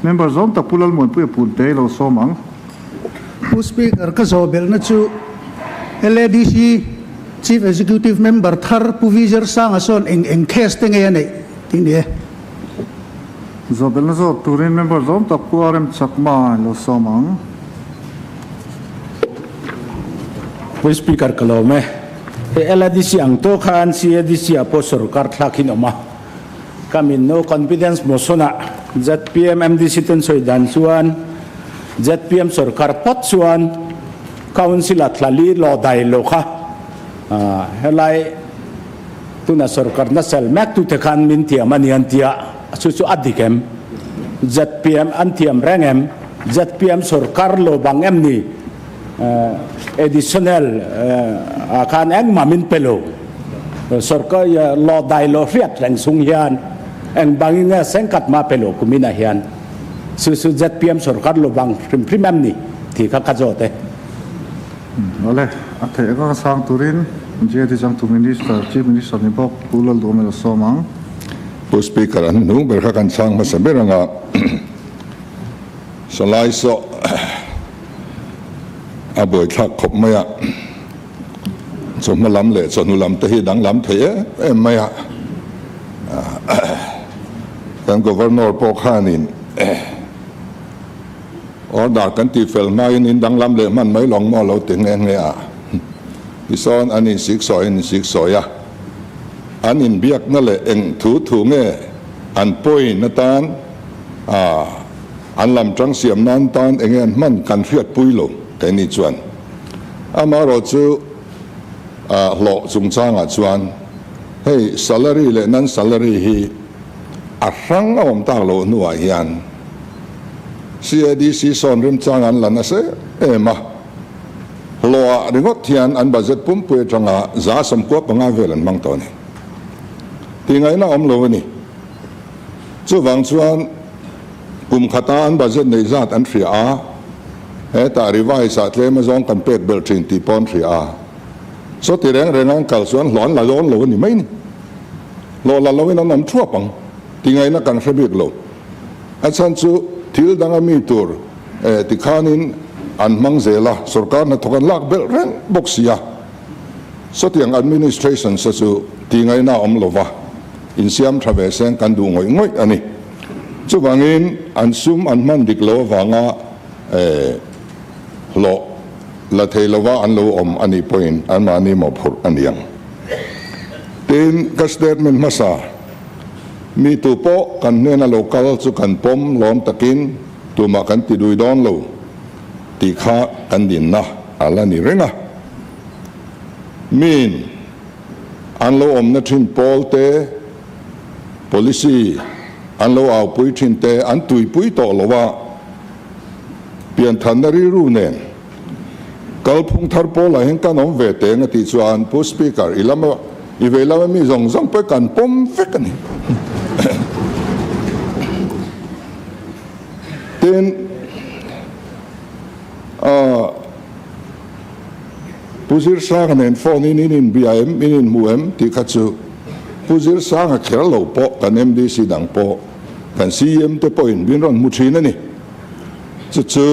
Member zawm tak Pu Lalmuanpuia Punte i lo sawm ang. Pu Speaker, ka zawh belhna chu LADC Chief Executive Member thar Pu Vizer Sanga sawn eng eng case te nge a neih tih ni e. Zawh belhna zawt turin Member zawm tak Pu RM Chakma i lo sawm ang. Pu Speaker, ka lawm e. He LADC ang tawh khan CADC ah pawh sorkar thlak in awm a. Ka min no confidence motion ah zpm MDC ten sawi dan chuan zpm sorkar phawt chuan council ah thla li law dai lo kha helai tuna sorkar na sel mek tute khan min thiam a ni an tia chu chu a dik em? Zpm an thiam reng em? Zpm sorkar lo bang em ni? Additional ah khan engmah min pe lo. Sorkar law dai lo hriat reng chung hian eng bangin nge sengkhat mah pe lo kumin ah hian chu chu zpm sorkar lo bang hrim hrim em ni tih kha ka zawt e. Awle, a theih anga sang turin JD Changtu Minister, Chief Minister ni bawk Pu Lalduhawm ilo sawm ang. Pu Speaker, an hnung ber kha kan chhang hmasa ber anga Salai saw a buaithlak khawp mai a, chawhma lam leh chawhnu lam te hi danglam thei em em mai a, kan Governor pawh khanin order kan tih fel hmain in danglam leh hman mai lawng maw lo ti nghe nghe a, tisawn an insiksawi an insiksawi a, an inbiakna leh eng thu thu nge an point atan a. An lam tang siam nan tan enge an hman kan hriatpui lo keini chuan. Amaherawh chu hlawh chungchangah chuan hei salary leh non salary hi a hrang a awm tak loh hnuah hian CADC sawn remchang an la nasa em a, hlawhah ringawt hian an budget pumpui atanga 95 vel an hmang tawh a ni. Tihngaihna awm lo a ni. Chuvang chuan kum khata an budget neih zat an hria a, hetah revise ah tlem azawng kan pek belh thin tih pawh an hria a. Sawti reng reng an kal chuan hlawh an la dawn lo a ni mai ni. Hlawh la loin an awm thuap ang ti ngaihna kan hre bik lo. A chhan chu thil dang a mi tur eh ti khanin an hmang zel a, sorkar hnathawk an lak belh reng bawk si a. Sawtiang administration sa chu ti ngaihna a awm lova, insiam tha ve seng kan duh ngawih ngawih a ni. Chuvangin an sum an hman dik lo avanga hlawh la thei lova an lo awm a nih pawhin anmahni mawhphurh a ni ang. Tin, ka statement hmasa, mi tu pawh kan hnena lo kal chu kan pawm lawm takin tumah kan ti dui dawn lo tih kha kan dinna a la ni reng a. Min an lo awmna thin pawl te, policy an lo aupui thin te an tuipui tawh lo a, pianthanna rilru nen kalphung thar pawlah hian kan awm ve teng a tih chuan Pu Speaker i lama i vei lama mi zawng zawng pawh kan pawm vek a ni. Tin, ah. Pu Zirsanga nen phone in in inbia em, in inhmu em tih kha chu Pu Zirsanga kher lo pawh kan MDC dang pawh kan CEM te pawhin min rawn hmu thin a ni. Chu chu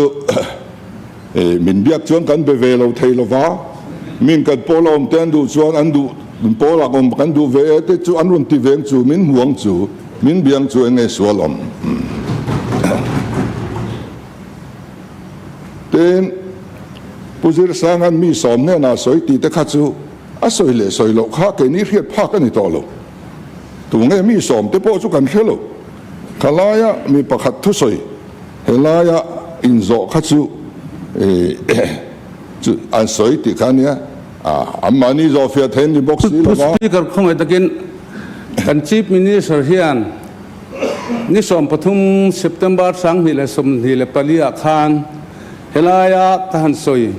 min biak chuan kan be ve lo thei lo va, min kan pawl a awm te an duh chuan an duh pawl ah awm kan duh ve e te chu an rawn ti veng chu min hmu ang chu, min biang chu eng nge sual awm. Tin, Pu Zirsanga'n mi sawm hnenah sawi tih te kha chu a sawi leh sawi loh kha keini hriat phak a ni tawh lo. Tunge mi sawm te pawh chu kan hre lo. Kha laia mi pakhat thusawi he laia inzawh kha chu chu an sawi tih kha ania, anmahni zawhfiah thei an ni bawk si lo va. Pu Speaker, khawngaih takin kan Chief Minister hian Ni 13 September 2024 ah khan helaia ka han sawi.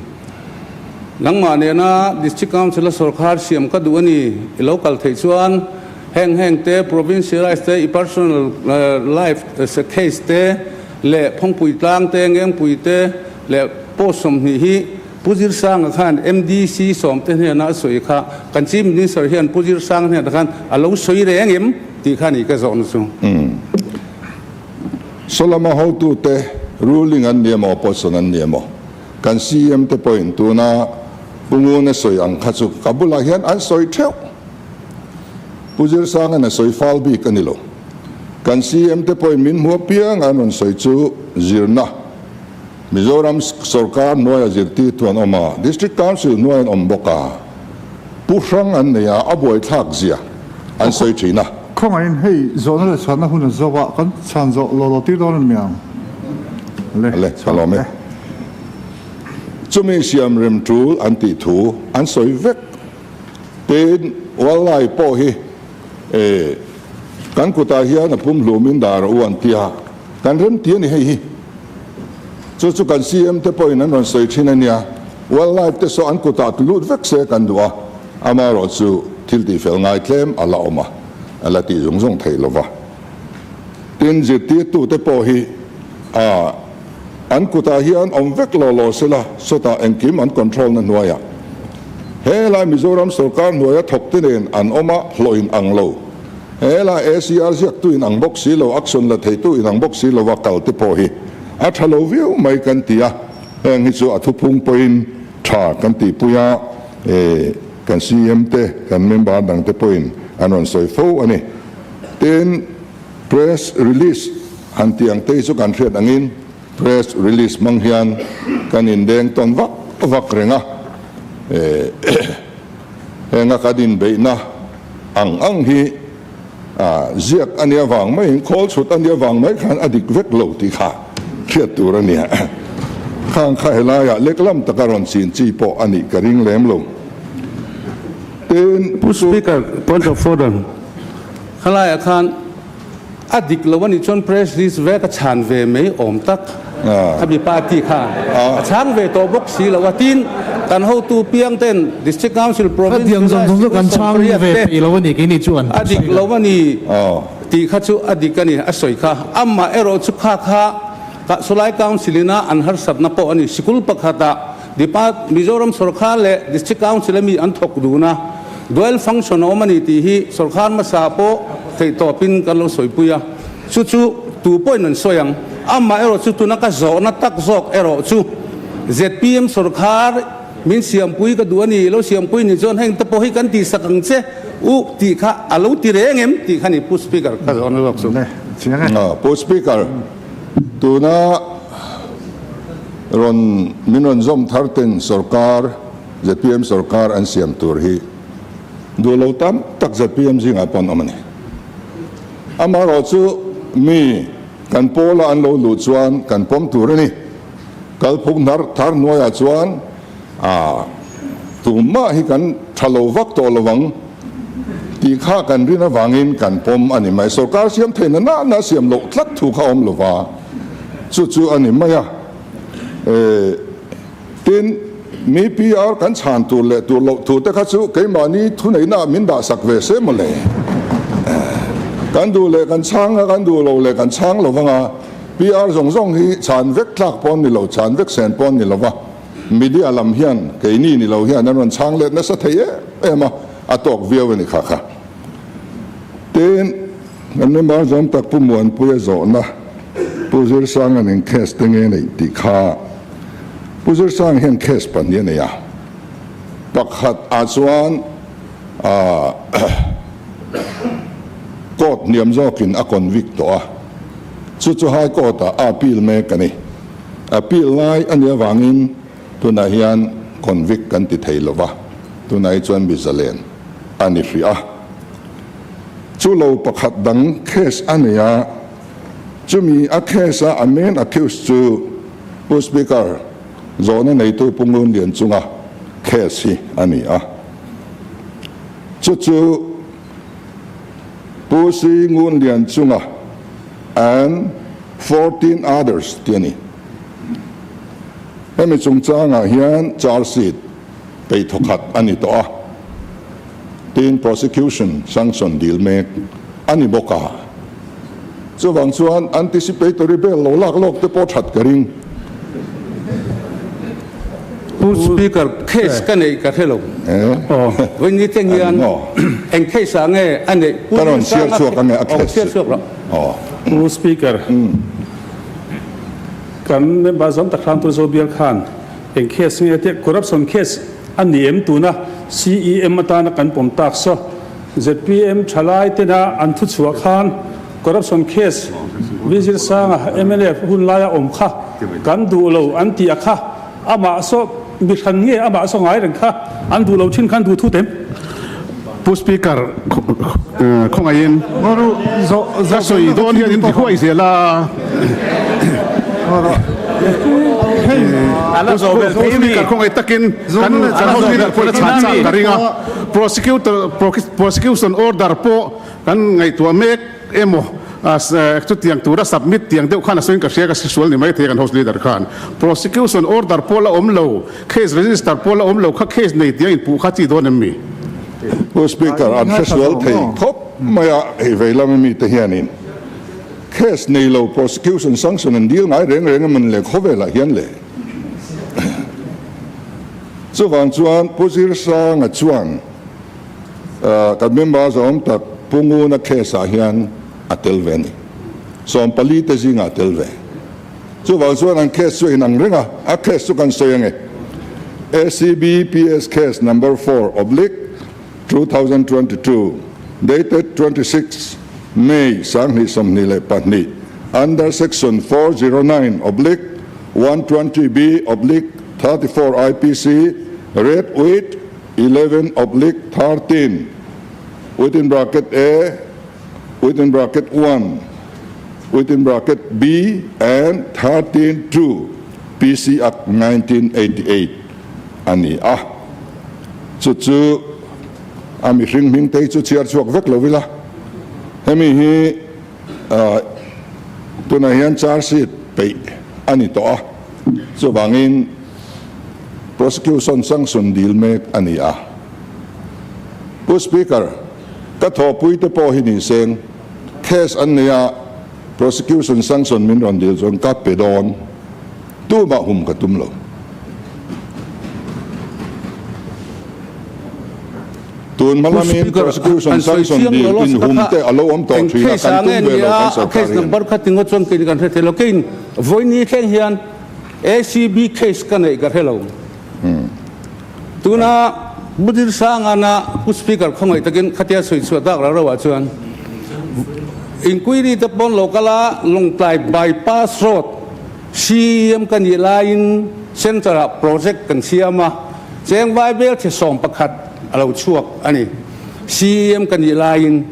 Nangmah nena District Council a sawrkhar siam ka duh a ni, i lo kal theih chuan heng heng te provincialize te, i personal life case te leh Phawngpui tlang te, Ngengpui te leh post 20 hi Pu Zirsanga khan MDC sawmte hnena a sawi kha kan Chief Minister hian Pu Zirsanga hnenah khan a lo sawi reng em tih kha ni ka zawhna chu. Sawlama hotute ruling an ni emaw opposition an ni emaw kan CM te pawhin tuna Pu Nguna sawi ang kha chu ka bulah hian an sawi theuh. Pu Zirsanga'n a sawi fal bik a ni lo. Kan CM te pawhin min hmu apiang an rawn sawi chu zirna Mizoram sawrkar hnuaia zirtirtu an awm a, District Council hnuai an awm bawk a, pu hrang an nei a, a buaithlak zia an sawi thin a. Khawngaihin hei zawhna leh chhanna hun a zo a, kan chhan zawh law law tir dawn a ni ang. Le, Le, ka lawm e. Chumi siam rem tul an tih thu an sawi vek. Tin, Wallai pawh hi e, kan kutah hian a pumhlumin dar a u an ti a, kan rem ti a ni hei hi. Chu chu kan CM te pawhin an rawn sawi thin a nia, wildlife te saw an kutah tu lut vek se kan duh a, amaherawh chu thil tihfel ngai tlem a la awm a, a la tih zung zung theih lova. Tin, zirtirtu te pawh hi a an kutah hian awm vek law law sela, sawtah engkim an control na hnuaiah helai Mizoram sawrkar hnuaia thawk te nen an awm a, hlawh in ang lo. Hela ACR ziaktu in ang bawk si lo, action la theitu in ang bawk si lova kal te pawh hi a tha lo viau mai kan ti a, heng hi chu a thuphung pawhin tha kan tihpui a, kan CM te, kan member dang te pawhin an rawn sawi fo a ni. Tin, press release han tih ang te hi chu kan hriat angin press release hmang hian kan indeng tawn vak vak reng a, Henga kan inbeihna ang ang hi ziak a nia vang maiin khawl chhut a nia vang mai khan a dik vek lo tih kha hriat tur a nia. Khang kha helaiah leklam taka rawn chin chi pawh a nih ka ring lem lo. Tin, Pu Speaker, point of order, khalaiah khan A dik lo a nih chuan press release vek a chhan ve mai awm tak. Khami party kha a chhang ve tawh bawk si lo a. Tin, kan hotu piang ten District Council, Province Khatiang zawng zawng chu kan chhang ve peih lo a ni keini chuan. A dik lo a ni tih kha chu a dik a ni a sawi kha. Amah erawh chu kha kha Sawlai Council ina an harsatna pawh a ni. Sikul pakhatah Depart Mizoram sawrkar leh District Council a mi an thawk dun a, dual function a awm a ni tih hi sawrkar hmasa pawh theihtawpin kan lo sawipui a, chu chu tu pawhin an sawi ang. Amah erawh chu tuna ka zawhna tak zawk erawh chu zpm sawrkar min siampui ka duh a ni, lo siampui nih chuan heng te pawh hi kan tihsak ang che u tih kha a lo ti reng em tih kha ni Pu Speaker ka zawhna zawk chu. Pu Speaker, Tuna rawn min rawn zawm thar ten sorkar, zpm sorkar an siam tur hi duh lo tam tak zpm zingah pawh an awm a ni. Amaherawh chu mi kan pawla an lo luh chuan kan pawm tur a ni. Kalphung hnar thar hnuaiah chuan A, tumah hi kan tha lo vak tawh lo ang tih kha kan rin avangin kan pawm a ni mai. Sorkar siam theihna na na siam loh tlat thu kha awm lo va, chu chu a ni mai a. E, tin, mi PR kan chhan tur leh tur loh thu te kha chu keimahni thuneihna min dah sak ve se mawle. Kan duh leh kan chhang a, kan duh lo leh kan chhang lo vang a, PR zawng zawng hi chhan vek tlak pawh an ni lo, chhan vek sen pawh an ni lo va. Media lam hian keini ni lo hian an rawn chhang let nasa thei em em a, a tawk viau a ni kha kha. Tin, kan member zawm tak Pu Muanpuia zawhna Pu Zirsanga'n eng case te nge neih tih kha Pu Zirsang hian case pahnih a nei a, pakhat ah chuan ah court hniam zawkin a convict tawh a, chu chu High Court ah a appeal mek a ni. Appeal lai a nih avangin tunah hian convict kan ti thei lova, tunah hi chuan mi zalen a ni hrih a. Chu lo pakhat dang case a nei a, chumi a case a a main accused chu Pu Speaker zawhna neitu Pu Ngun Lian chunga case hi a ni a. Chu chu Pu Si Ngun Lian chunga and 14 others tih a ni. Hemi chungchangah hian charge sheet peih thawkhat a ni tawh a, tin prosecution sanction dil mek a ni bawk a. Chuvang chuan anticipatory bail lo lak lawk te pawh that ka ring. Pu Speaker, case ka neih ka hre lo. Vawiin thleng hian eng case ah nge a neih? Ka rawn chhiar chhuak ange a case chu. Pu Speaker, Kan member zawm tak hram tur Zobial khan eng case nge tia corruption case a ni em tuna CEM atana kan pawm tak saw zpm thalai tena an thuchhuah khan corruption case Vizir Sanga mnf hun laia awm kha kan duh lo an tih a kha amah saw mi hran nge amah saw ngai reng kha an duh lo thin khan duh thut em? Pu Speaker khawngaihin ka sawi dawn hian in ti huai zel a. Pu Speaker khawngaih takin kan kan House Leader pawhin a chhan chak ka ring a. Prosecutor prosecution order pawh kan ngaihtuah mek emaw chutiang tura submit tiang deuh khan a sawiin ka hria ka hre sual ni maithei kan House Leader khan. Prosecution order pawh la awm lo. Case register pawh la awm lo kha case nei tia inpuh kha chi dawn em mi? Pu Speaker, an hre sual thei khawp mai a, hei vei lama mite hianin case nei lo prosecution sanction an dil ngai reng reng emawn le khawvelah hian le. Chuvang chuan Pu Zirsanga chuan kan member zawm tak Pu Nguna case ah hian a tel ve a ni. 14 te zingah a tel ve. Chuvang chuan an case chu a inang reng a, a case chu kan sawi ange. ACB PS Case Number 4 oblique 2022 dated 26 May 2022 under Section 409 oblique 120B oblique 34 IPC read with 11 oblique 13 within bracket A within bracket 1 within bracket B and 13 2 PC Act 1988 a ni a. Chu chu a mihring hming te hi chu chhiar chhuak vek lo ila, hemi hi tunah hian charge sheet peih a ni tawh a, chuvangin prosecution sanction dil mek a ni a. Pu Speaker, ka thawhpui te pawh hi ni seng. Case an nei a, prosecution sanction min rawn dil chuan ka pe dawn. Tumah hum ka tum lo. Tun hma lamin prosecution sanction dil in hum te a lo awm tawh thin a, kan tum ve lo kan sorkar hian. Number kha tingaw chuan kei kan hre thei lo. Keiin vawiini thleng hian ACB case ka neih ka hre lo. Tuna Pu Dirsangana Pu Speaker khawngaih takin khatia sawi chhuah tak rau rauah chuan inquiry te pawn lo kal a, Lawngtlai bypass road CEM ka nih laiin centre ah project kan siam a, cheng vaibel chhe 11 a lo chhuak a ni. CEM ka nih laiin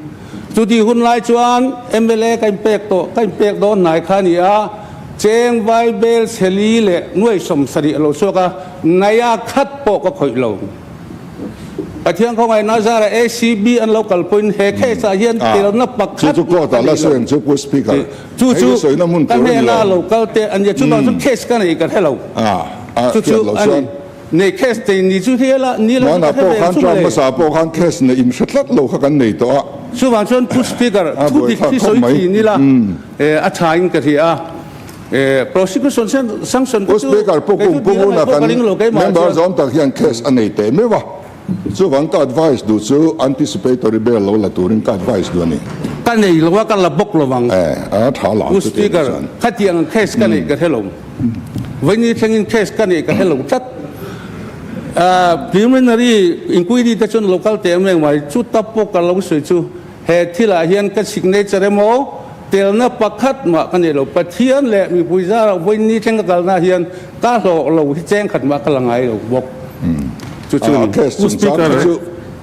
chuti hun lai chuan mla ka inpek tawh, ka inpek dawn hnai kha a ni a, cheng vaibel chhe li leh nuai 70 a lo chhuak a, Ngaia khat pawh ka khawih lo. Pathian khawngaihna zara ACB an lo kalpuiin he case ah hian telna pakhat mah ka nei lo. Chu chu ka hnena lo kal te a nia, chuvang chu case ka nei ka hre lo. Chu chu a ni. Nei case nei ni chu hriala ni lo chu ka hre ve ang chu mawle. Chuvang chuan Pu Speaker thu dik hi sawi thin ila a tha in ka hria a. Prosecution sanction Pu Speaker, Pu Kum Pu Nguna kan member zawm tak hian case a nei teh meuh a, chuvang ka advice duh chu anticipatory bail lo la turin ka advice duh a ni. Ka nei lo a, ka la bawk lo ang. A tha la Pu Speaker, khatiang case ka neih ka hre lo. Vaini thlengin case ka neih ka hre lo tlat. Preliminary inquiry te chuan lo kal teh em reng mai, chuta pawh ka lo sawi chu. He thilah hian ka signature emaw telna pakhat mah ka nei lo. Pathian leh mipui zarah vawiin thleng ka kalna hian ka hlawh lo hi cheng khat mah ka la ngai lo bawk. Chu chu a ni. Pu Speaker,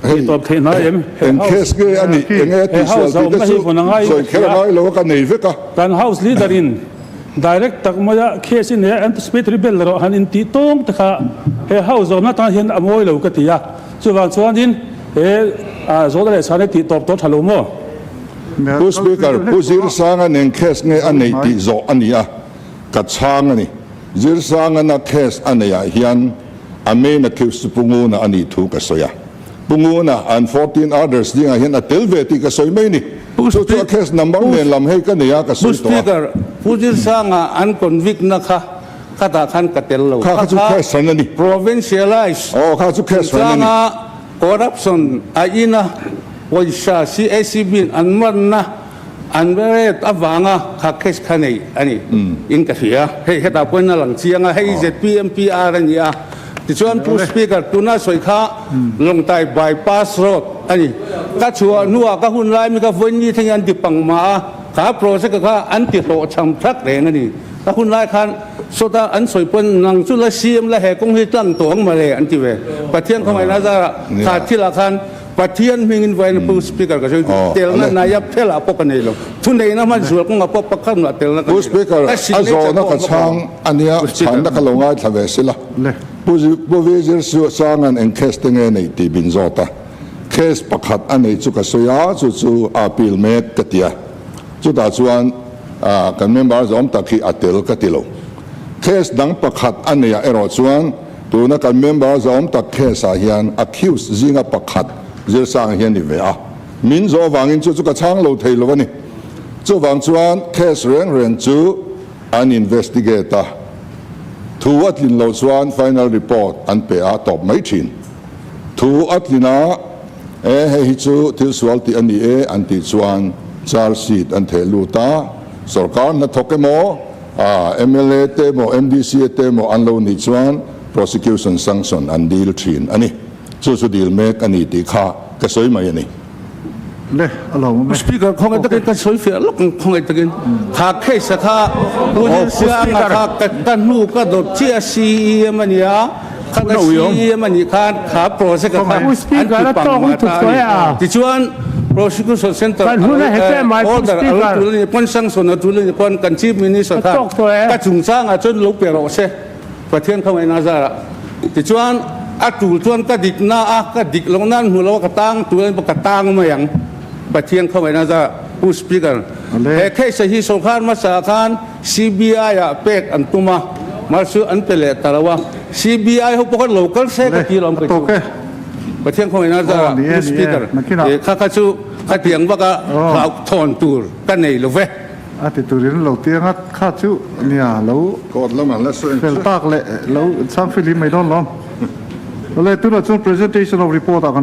i tawp theih hna em? He House, he House a awmna hi vawn a ngai in ka hria. Kan House Leader in direct tak maia case i nei a, anticipatory bail erawh han intih tawng te kha he House zawmna tan hian a mawi lo ka ti a. Chuvang chuanin he zawhna leh chhana tih tawp tawh tha lo maw? Pu Speaker, Pu Zirsanga nen case nge a nei tih zawh a ni a, ka chhang a ni. Zirsangana case a neih ah hian a main accused chu Pu Nguna a nih thu ka sawi a. Pu Nguna an 14 others dingah hian a tel ve tih ka sawi mai ni. Chu chu a case number nen lam hei ka nei a, ka Pu sawi tawh a. Speaker, Pu Zirsanga an convict na kha Khatah khan ka tel lo. Kha kha chu cash hran a ni. Provincialize Aw kha chu cash hran a ni. chungchanga corruption a ina pawisa CACB in an manna An rate avanga kha case kha nei a ni in ka hria. Hei hetah pawhin a lang chiang a, hei zpm PR a ni a. Tichuan Pu Speaker, tuna sawi kha Lawngtai Bypass Road a ni. Ka chhuah hnuah ka hun lai mi kha vawiin thlengin an ti pang mah a, kha project kha an ti hlawhchham thak reng a ni. Ka hun lai khan sawta an sawi pawn nang chu la CM la he kawng hi tlang tawh ang mawle an ti ve. Pathian khawngaihna zarah kha thilah khan Pathian hmingin vawiin Pu Speaker ka sawi duh. Telna naiap thelah pawh ka nei lo. Thuneihna hman zual kawngah pawh pakhat mah telna ka Pu nei lo. Speaker, Ka a signature zawhna pawh ka ka chhang a nia, Pu Speaker. chhanna ka lo ngaithla ve sila. Pu Pu Vizir Sanga'n eng case te nge nei tih min zawt a. Case pakhat a nei chu ka sawi a, chu chu a appeal mek ka ti a. Chutah chuan kan member zawm tak hi a tel ka ti lo. Case dang pakhat a neiah erawh chuan Tuna kan member zawm tak case ah hian accused zinga pakhat zirsang hi a ni ve a, min zawh avangin chu chu ka chhang lo thei lo a ni. Chuvang chuan case reng reng chu an investigate a, thu a tlin loh chuan final report an pe a tawp mai thin. Thu a tlin a, e hei hi chu thil sual tih a ni e an tih chuan charge sheet an theh lut a, sorkar hnathawk emaw, A mla te emaw MDC te emaw an lo nih chuan prosecution sanction an dil thin a ni. Chu chu dil mek a ni tih kha ka sawi mai a ni. Le, a lo awm e. Speaker, khawngaih takin ka sawi fiah lawk ang, khawngaih takin. Kha case a kha Pu Zirsianga kha ka hnu ka dawt chiah a CEM a nia, kha ka CEM a nih khan kha project a kha an ti pang mah ta a ni. Tichuan Prosecution Centre order a lo tul a nih pawn sanction a tul a nih pawn kan Chief Minister khan ka chungchangah chuan lo pe rawh se Pathian khawngaihna zarah. Tichuan a tul chuan ka dikna a ka dik loh nan hmu lo a ka tang tul a nih pawh ka tang mai ang Pathian khawngaihna zarah Pu Speaker. He case hi sorkar hmasa khan CBI ah pek an tum a, mahse an pe leh ta lo a, CBI ho pawh khan lo kal se ka ti lo ang kei chu. Pathian khawngaihna zarah Pu Speaker, kha kha chu khatiang vaka hlauhthawn tur ka nei lo ve. A ti turin lo tiang a, kha chu nia lo fel tak leh lo chhang filim mai dawn lawm. Awle tunah chuan presentation of report ah kan.